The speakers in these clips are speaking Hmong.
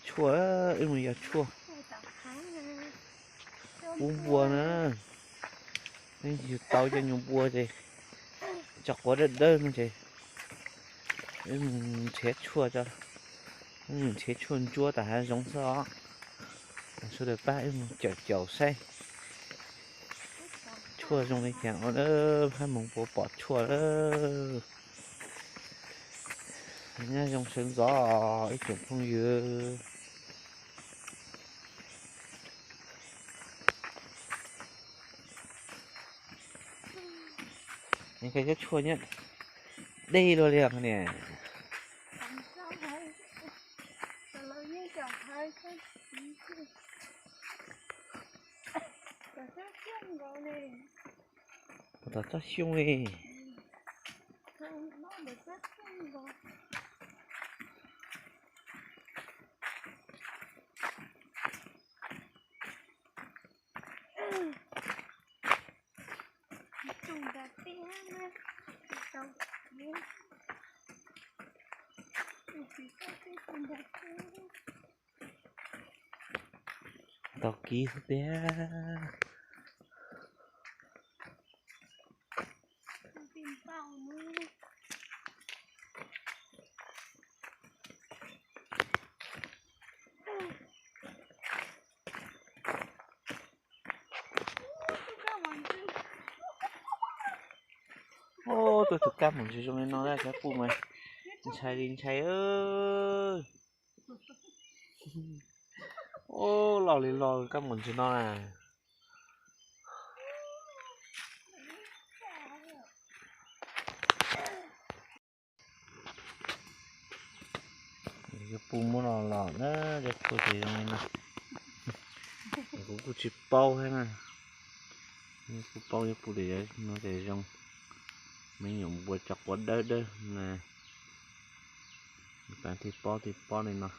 Tshuaj, wb mus yog tshuaj pub npua na. Yug tau cov nyuag npua ces tso quav dawb dawb no ces wb mus nrhiav tshuaj, wb mus nrhiav tshuaj ntsuab tom hav zoov xwb os. Sawv daws pab wb mus caum caum saib tshuaj zoo li cas ua, phab moog puas pom tshuaj lawm. Nyob zoo sawv ntxov ib tsoom phooj ywg. Koj cov tshuaj nyob deb luaj li os niam. Puas tau tsob xyoob li. Tau kib xwb tiag. Ub, tuaj tus kab mom ntsis zoo li no na cov phooj ywg mas ntshai li ntshai. Ub, loj li loj kab mom ntsis no na. Cov phooj muab los los na, cov phooj ywg zoo li no. Kuv kuj tsis paub thiab na. Kuj paub cov phooj ywg no tias zoo. Me nyuam npua tso quav dawb dawb na. Pab thiaj paub thiaj paub li no.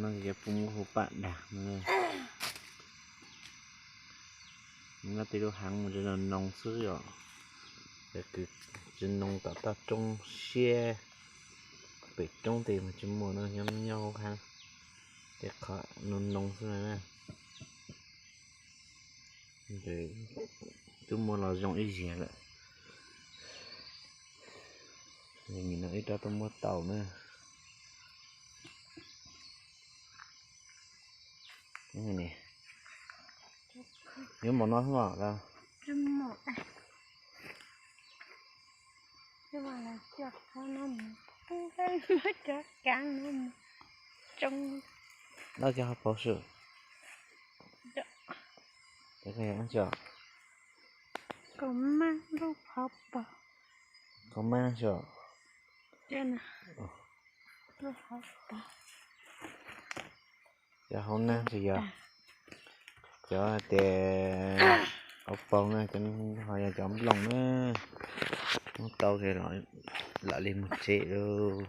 No ces puas muab hu paj dag no. Nyob tej lub haav mas tsis noo noo xwb yom. Cov kws tsis noo tom toj roob siab, pem roob tej mas tsis muaj no, nyob nyob hauv haav tej qhov noo noo xwb na. Twb muaj los zoo ib zaug lawm. Nim no ib rab tuaj muab tau na. Yuav mov no xwb los? Dab cov hauv paus sw. Kaum maj lub hauv paus. Kaum maj sw. Cov hauv nab tsis yog, cov hais tias hauv paus na, ho yog cov nplooj na. Muab tau ces lam li mus tsev lauj.